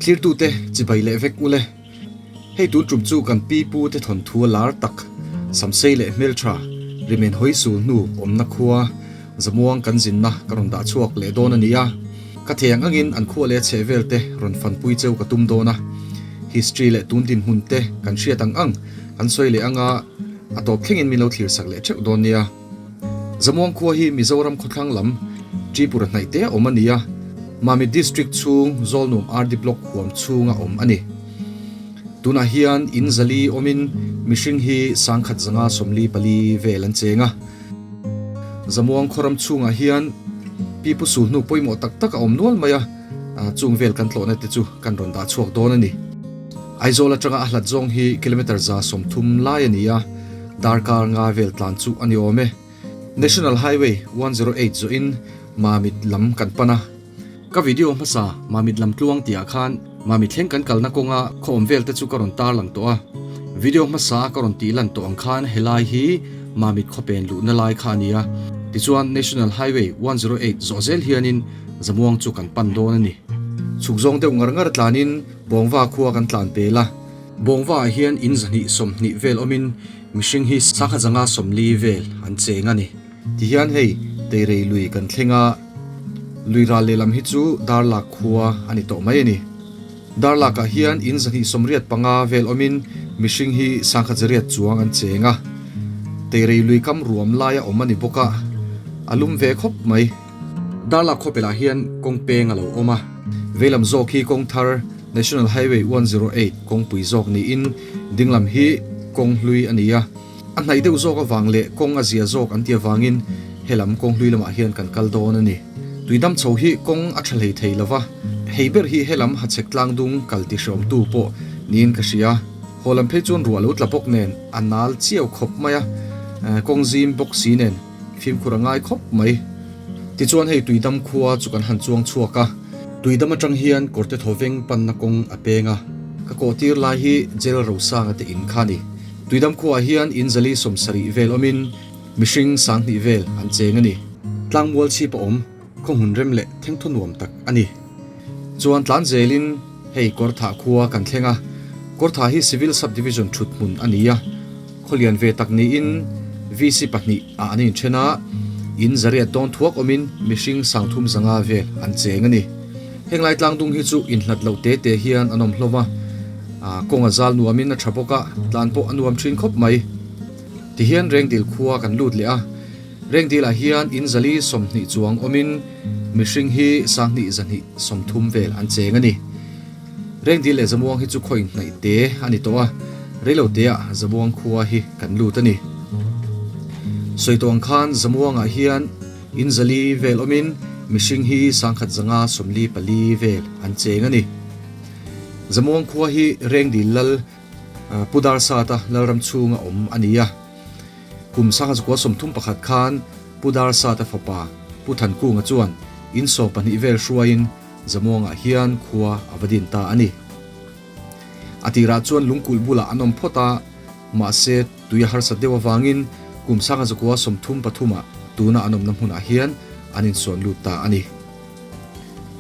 Thlirtute chibai leh vek ule. Hei tun tum chu kan pi pu te thawnthu a lar tak, Samsei leh hmeltha, rimen hawi sul hnu awmna khua, Zamuang kan zinna ka rawn dah chhuak leh dawn a ni a. Ka thei ang angin an khua leh a chheh vel te rawn fanpui cheu ka tum dawn a. History leh tun dinhmun te kan hriat ang ang kan sawi leh anga a tawp thlengin min lo thlir sak leh theuh dawn nia. Zamuang khua hi Mizoram khawthlang lam Tripura hnaih te a awm a ni a, Mamit District chhung Zawlnuam RD Block huam chhunga awm a ni. Tunah hian in zali awmin mihring hi 1544 vel an cheng a. Zamuang khawram chhungah hian pipu sulhnu pawimawh tak tak a awm nual mai a, chung vel kan tlawhna te chu kan rawn dah chhuak dawn a ni. Aizawl atanga a hlat zawng hi kilometre 130 lai a ni a, darkar nga vel tlan chu a ni awm e. National Highway 108 zawhin Mamit lam kan pan a. Ka video hmasa Mamit lam tluang tihah khan Mamit thleng kan kalna kawnga khaw awm vel te chu ka rawn tarlang tawh a. Video hmasa a ka rawn tih lan tawh ang khan helai hi Mamit khawpen luhna lai kha a ni a. Tichuan National Highway 108 zawh zel hianin Zamuang chu kan pan dawn a ni. Chhuk zawng deuh ngar ngar tlanin Bawngva khua kan tlan pel a. Bawngva ah hian in 220 vel awmin mihring hi 140 vel an cheng a ni. Tihian hei Teirei lui kan thleng a, lui ral lehlam hi chu Darlak khua a ni tawh mai a ni. Darlakah hian in 285 vel awmin mihring hi 100 chuang an cheng a. Teirei lui kam ruam laia awm a ni bawk a, a lum ve khawp mai. Darlak khawpelah hian kawng peng a lo awm a, veilam zawk hi kawng thar National Highway 108 kawngpui zawk niin dinglam hi kawng hlui a ni a. A hnaih deuh zawk avang leh kawng a zia zawk an ti avangin helam kawng hlui lamah hian kan kal dawn a ni. Tuidam chho hi kawng a tha hlei thei lova, hei ber hi helam hachhek tlang dung kal ti hreawmtu pawh niin ka hria. Haw lam phei chuan ruah lo tla bawk nen a nal chiau khawp mai a, kawng zim bawk si nen fimkhur a ngai khawp mai. Tichuan hei Tuidam khua chu kan han chuang chhuak a, Tuidam atang hian kawrte thawveng panna kawng a peng a, ka kawhtir lai hi Jail Rosanga te in kha a ni. Tuidam khuaah hian in 170 vel awmin mihring 2000 vel an cheng a ni. Tlangmual chhip a awm, khaw hmun rem leh thengthaw nuam tak a ni. Chuan tlan zelin hei Kawrthah khua kan thleng a, Kawrthah hi Civil Sub-Division thut hmun a ni a, khaw lian ve tak niin VC pahnih ah an inthen a, in 800 dawn thuak awmin mihring 350 vel an cheng a ni. Heng lai tlangdung hi chu inhlat loh te te hian an awm hlawm a, kawng a zal nuamin a tha bawk a, tlan pawh a nuam thin khawp mai. Tihian Rengdil khua kan lut leh a, Rengdilah hian in 420 chuang awmin mihring hi 2230 vel an cheng a ni. Rengdil leh Zamuang hi chu khaw inhnaih te a ni tawh a, reilo teah Zamuang khua hi kan lut a ni. Sawi tawh ang khan Zamuangah hian In 400 vel awmin mihring hi 1154 vel an cheng a ni. Zamuang khua hi Rengdil lal Pu Darsata lalram chhunga awm a ni a. Kum 1931 khan Pu Darsata fapa Pu Thankunga chuan in 12 vel hruaiin Zamuangah hian khua a va din ta a ni. A tirah chuan lungkulh bulah an awm phawt a, mahse tui a harsat deuh avangin kum 1933 ah tuna an awmna hmunah hian an insuan lut ta a ni.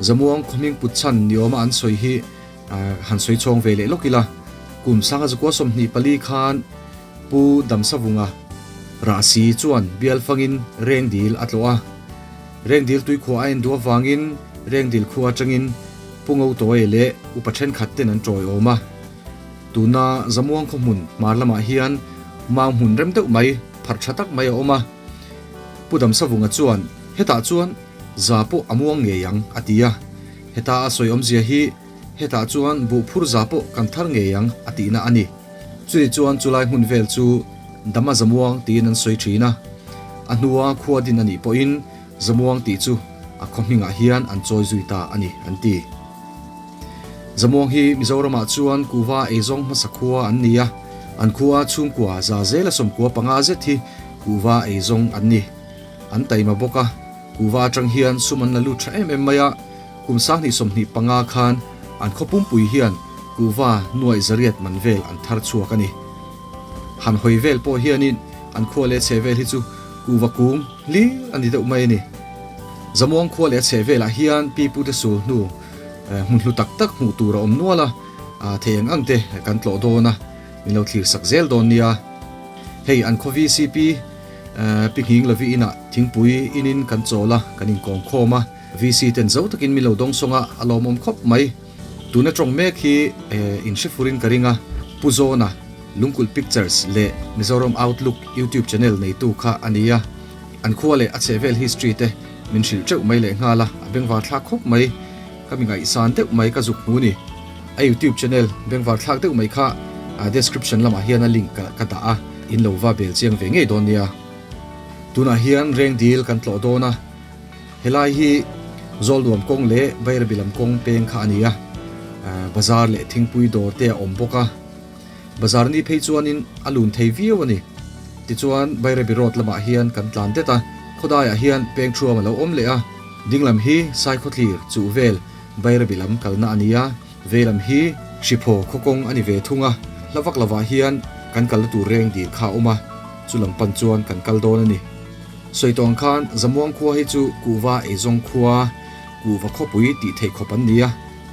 Zamuang khawhming put chhan ni awma an sawi hi han sawi chhawng ve leh lawk ila, kum 1924 khan Pu Damsavunga Rahsi chuan bial fangin Rengdil a tlawh a. Rengdil tuikhuah a en duh avangin Rengdil khua atangin Pu Ngotoe leh upa thenkhat ten an tawiawm a. Tuna Zamuang khaw hmun hmar lamah hian mau hmun rem deuh mai pharh tha tak mai a awm a. Pu Damsavunga chuan hetah chuan za pawh a muang ngei ang a ti a. Heta a sawi awmzia hi hetah chuan buh phur za pawh kan thar ngei ang a tihna a ni. Chuni chuan chulai hmun vel chu Dama Zamuang tiin an sawi thin a. A hnua khua din a nih pawhin Zamuang tih chu a khaw hmingah hian an chawi zui ta a ni an ti. Zamuang hi Mizoramah chuan kuhva eizawng hmasa khua an ni a, an khua chhungkua za zela 95 zet hi kuhva eizawng an ni. An taima bawk a, kuhva atang hian sum an la lut tha em em mai a, kum 2025 khan an khaw pumpui hian kuhva nuaih 800 man vel an thar chhuak a ni. Han hawi vel pawh hianin an khua leh chhe vel hi chu kuhva kung hlir a ni deuh mai a ni. Zamuang khua leh a chheh velah hian pi pute sul hnu. Hmun hlu tak tak hmuh tur a awm nual a, thei ang ang te kan tlawh dawn a, min lo thlir sak zel dawn nia. Hei an khaw VCP Pi Nghing Lavi inah thingpui inin kan chawl a, kan inkawm khawm a, VC ten zo takin min lo dawng sawng a, a lawmawm khawp mai. Tuna tawng mek hi in hre furin ka ring a, Pu Zawna, Lungkulh Pictures leh Mizoram Outlook YouTube channel neitu kha a ni a, an khua leh a chhehvel history te min hrilh teuh mai lehnghal a, a bengvar thlak khawp mai. Ka mi ngaihsan deuh mai ka zuk hmu ni. A YouTube channel bengvar thlak deuh mai kha description lamah hian a link ka dah a, in lo va bel chiang ve ngei dawn nia. Tunah hian Rengdil kan tlawh dawn a, helai hi Zawlnuam kawng leh Bairabi lam kawng peng kha a ni a, bazar leh thingpui dawr te a awm bawk a. Bazar ni phei chuanin a lun thei viau a ni. Tichuan Bairabi road lamah hian kan tlan det a, khawdaiah hian peng thuam a lo awm leh a. Dinglam hi Saikhawthlir chuh vel Bairabi lam kalna a ni a, veilam hi Hriphaw khawkawng a ni ve thung a, hla vak lovah hian kan kalna tur reng dil kha a awm a, chu lam pan chuan kan kal dawn a ni. Sawi tawng khan Zamuang khua hi chu kuhva eizawng khua, kuhva khawpui tih theih khawp an ni a,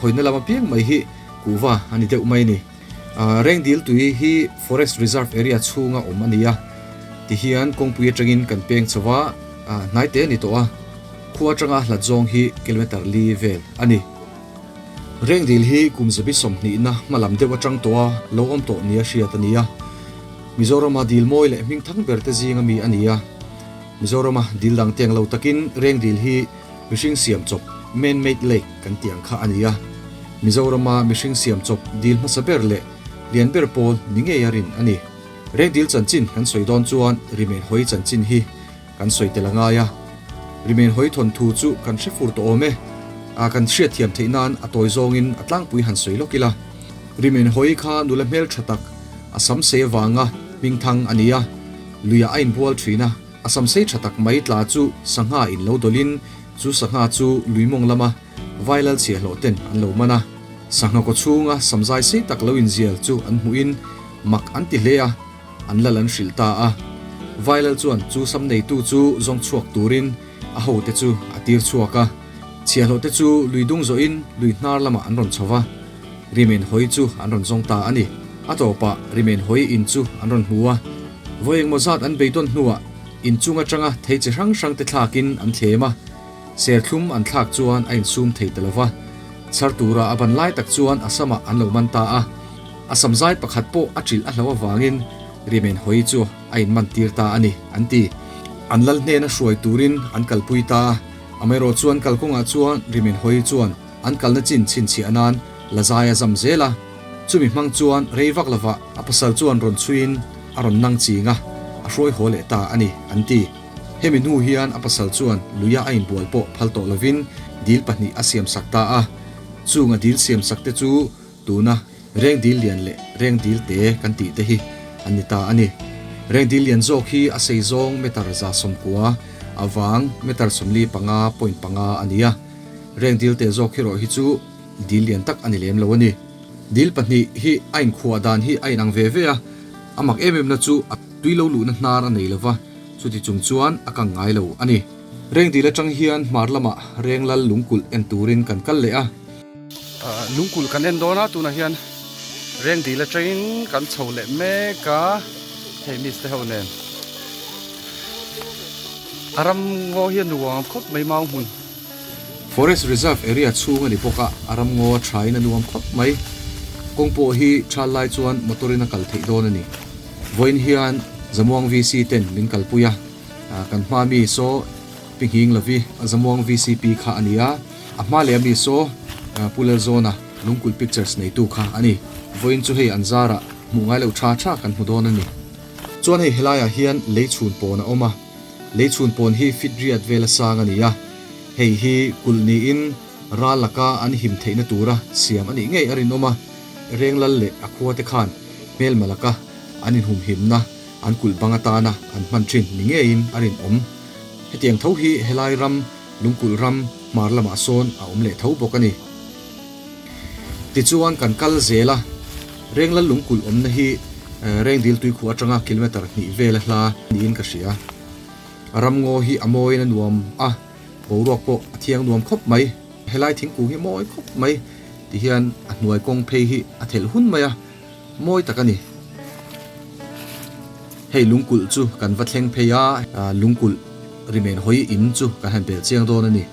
hawina lam apiang mai hi kuhva a ni deuh mai a ni. Rengdil tui hi Forest Reserve Area chhunga awm a ni a, tihian kawngpui atangin kan peng chho a, hnai te a ni tawh a, khua atanga hlat zawng hi kilometer li vel a ni. Rengdil hi kum zabi sawmhnihna hma lam deuh atang tawha lo awm tawh nia hriat a ni a, Mizorama dil mawi leh hmingthang ber te zinga mi a ni a, Mizorama dil dang teng lo takin Rengdil hi Mihring siam chawp, man-made lake, kan tih ang kha a ni a. Mizorama mihring siam chawp dil hmasa ber leh lian ber pawl ni ngei a rin a ni. Reng dil chanchin kan sawi dawn chuan Rimen Hawi chanchin hi kan sawi tel a ngai a. Rimen Hawi thawnthu chu kan hre fur tawh awm e. A kan hriatthiam theih nan a tawi zawngin a tlangpui han sawi lawk ila. Rimen Hawi kha nula hmel tha tak, a sam sei avanga hmingthang a ni a. Luiah a inbual thin a. A samsei tha tak mai tla chu sangha in lo dawlhin chu sangha chu lui mawng lama Vailal chhiahhlawh ten an lo man a. Sangha kaw chhunga samzai sei tak lo inzial chu an hmuhin mak an ti hle a, an lal an hrilh ta a. Vailal chuan chu sam neitu chu zawng chhuak turin a hote chu a tir chhuak a. Chhiahhlawh te chu lui dung zawhin lui hnar lamah an rawn chho va, Rimen hawi chu an rawn zawng ta a ni. A tawpah Rimen hawi in chu an rawn hmu a, vawi engmaw zat an beidawn hnuah in chung atanga thei chi hrang hrang te thlakin an thlem a, serthlum an thlak chuan a insum thei ta lo va, chhar tura a ban lai tak chuan a samah an lo man ta a, a samzai pakhat pawh a ṭilh a hlauh avangin Rimen hawi chu a inman tir ta a ni, an ti. An lal hnena hruai turin an kalpui ta a. Amaherawh chuan kalkawngah chuan Rimen Hawi chuan an kalna chin chhinchhiah nan la zai a zam zel a, chumi hmang chuan rei vak lovah a pasal chuan rawn chhuiin a rawn nang ching a, a hruai haw leh ta a ni, an ti. Hemi hnu hian a pasal chuan luia a inbual pawh phal tawh lovin dil pahnih a siamsak ta a, chung a dil siamsak te chu Tuna reng dil lian leh reng dil te kan tih te hi an ni ta a ni. Reng dil lian zawk hi a sei zawng meter 190 a vang meter 45.5 a ni a. Reng dil te zawk hi rawh hi chu dil lian tak a ni lem lo a ni. Dil pahnih hi a inkhuah dan hi a inang ve ve a, a mak em em na chu a tui lo luhna hnar a nei lova, chuti chung chuan a kang ngai lo a ni. Reng dil atang hian hmar lamah reng lal lungkulh en turin kan kal leh a. Lungkulh kan en dawn a, tunah hian reng dil atangin kan chho leh mek a, hei miss te ho nen. A ram ngaw hi a nuam khawp mai mau hmun. Forest Reserve area chhung a ni bawk a, a ram ngaw a thain a nuam khawp mai. Kawng pawh hi thal lai chuan motor in a kal theih dawn a ni. Vawiin hian Zamuang VC ten min kalpui a, kan hma mi saw Pi Nghing Lovi, Zamuang VCP kha a ni a, a hma leh ami saw Pu Lalzawna Lungkulh Pictures neitu kha a ni. Vawiin chu hei an zarah hmuh ngai loh tha tha kan hmu dawn a ni. Chuan hei helaiah hian lei chhun pawn a awm a, lei chhun pawn hi fit riat vela sang a ni a, hei hi kulh niin ral laka an him theihna tura siam a nih ngei a rinawm a, Renglal leh a khuate khan hmelma laka an inhumhimna an kulh bang atana an hman thin ni ngeiin a rinawm. Hetiang tho hi helai ram, Lungkulh ram, hmar lamah sawn a awm leh tho bawk a ni. Tichuan kan kal zel a, Renglal Lungkulh awmna hi Rengdil tuikhuah atanga kilometre hnih vela hla niin ka hria. A ram ngaw hi a mawiin a nuam a, boruak pawh a thiang nuam khawp mai. Helai thingkung hi mawi khawp mai ti hian a hnuai kawng phei hi a thelh hun mai a, mawi tak a ni. Hei lungkulh chu kan va thleng phei a, lungkulh rimen hawi in chu kan han bel chiang dawn a ni.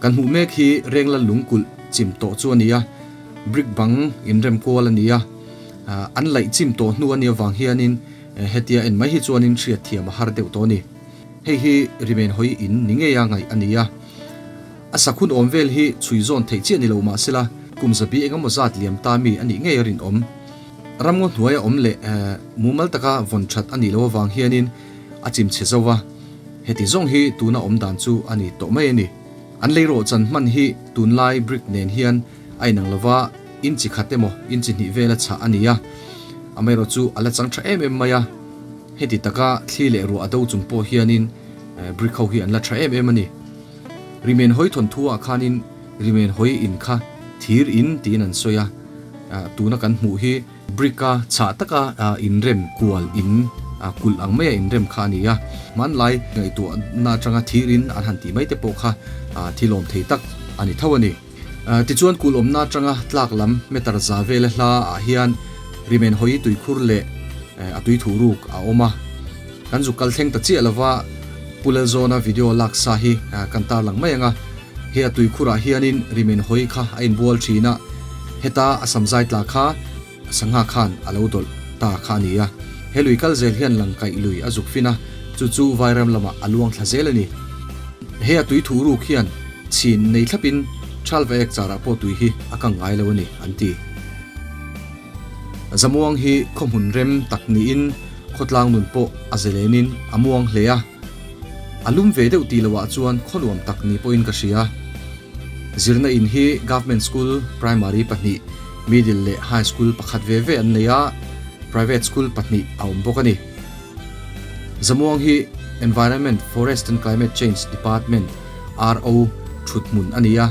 Kan hmuh mek hi Rengla lungkulh chim tawh chu a ni a, brick bang inrem kual a ni a, an laih chim tawh hnu a nih avang hianin hetia en mai hi chuanin hriatthiam a har deuh tawh a ni. Hei hi rimen hawi in ni ngeia ngaih a ni a. A sakhun awm vel hi chhui zawn theih chiah ni lo mah sela, kum zabi eng emaw zat liam ta mi a nih ngei a rinawm. Ramngaw hnuaia awm leh mumal taka vawn that a nih loh avang hianin a chim chhe zo va, heti zawng hi tuna awm dan chu a ni tawh mai a ni. An lei rawhchan hman hi tunlai brick nen hian a inang lo va, inchi khat emaw inchi hnih vela chhah a ni a, amaherawhchu a la chang tha em em mai a. Heti taka thli leh ruah a do chung pawh hianin brick ho hi an la tha em em a ni. Rimen hawi thawnthu ah khanin Rimen hawi in kha thir in tiin an sawi a, tuna kan hmuh hi brick a chhah taka inrem kual in kulh ang maia inrem kha a ni a, hmanlai ngaihtuahna atanga thir in an han tih mai te pawh kha thilawm thei tak a ni tho a ni. Tichuan kulh awmna atanga tlak lam meter za vela hla ah hian Rimen hawi tuikhur leh a tui thuh ruk a awm a. Kan zuk kal thleng ta chiah lova Pu Lalzawna video lak sa hi kan tarlang mai ang a, he a tuikhurah hianin Rimen hawi kha a inbual thin a, heta a samzai tla kha sangha khan a lo dawlh ta kha a ni a. He lui kal zel hian Langkaih lui a zuk fin a, chu chu Vairam lamah a luang thla zel a ni. He a tui thuh ruk hian chhin nei thlapin Thalva ek charah pawh tui hi a kang ngai lo a ni, an ti. Zamuang hi khaw hmun rem tak niin khawtlang nun pawh a zelenin a muang hle a, a lum ve deuh tih loah chuan khaw nuam tak ni pawhin ka hria. Zirna in hi Government School Primary pahnih, Middle leh High School pakhat ve ve an nei a, Private School pahnih a awm bawk a ni. Zamuang hi Environment, Forest and Climate Change Department, RO, thut hmun a ni a,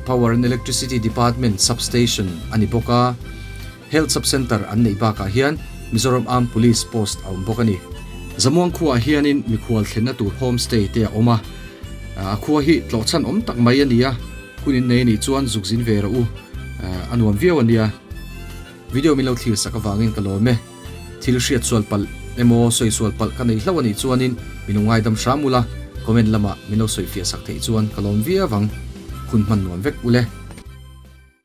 Power and Electricity Department Sub-Station a ni bawk a, Health Sub-Centre an neih bakah hian Mizoram Armed Police Post a awm bawk a ni. Zamuang khuaah hianin mikhual thlenna tur Home Stay te a awm a, a khua hi tlawhchhan awm tak mai a ni a, hun innei a nih chuan zuk zin ve rawh u, a nuam viau a nia. Video min lo thlir sak avangin ka lawm e. Thil hriat sual palh emaw sawi sual palh ka nei hlauh a nih chuanin min lo ngaidam hram ula, comment lamah min lo sawi fiah sak theih chuan ka lawm viau ang. Hun hman nuam vek ule.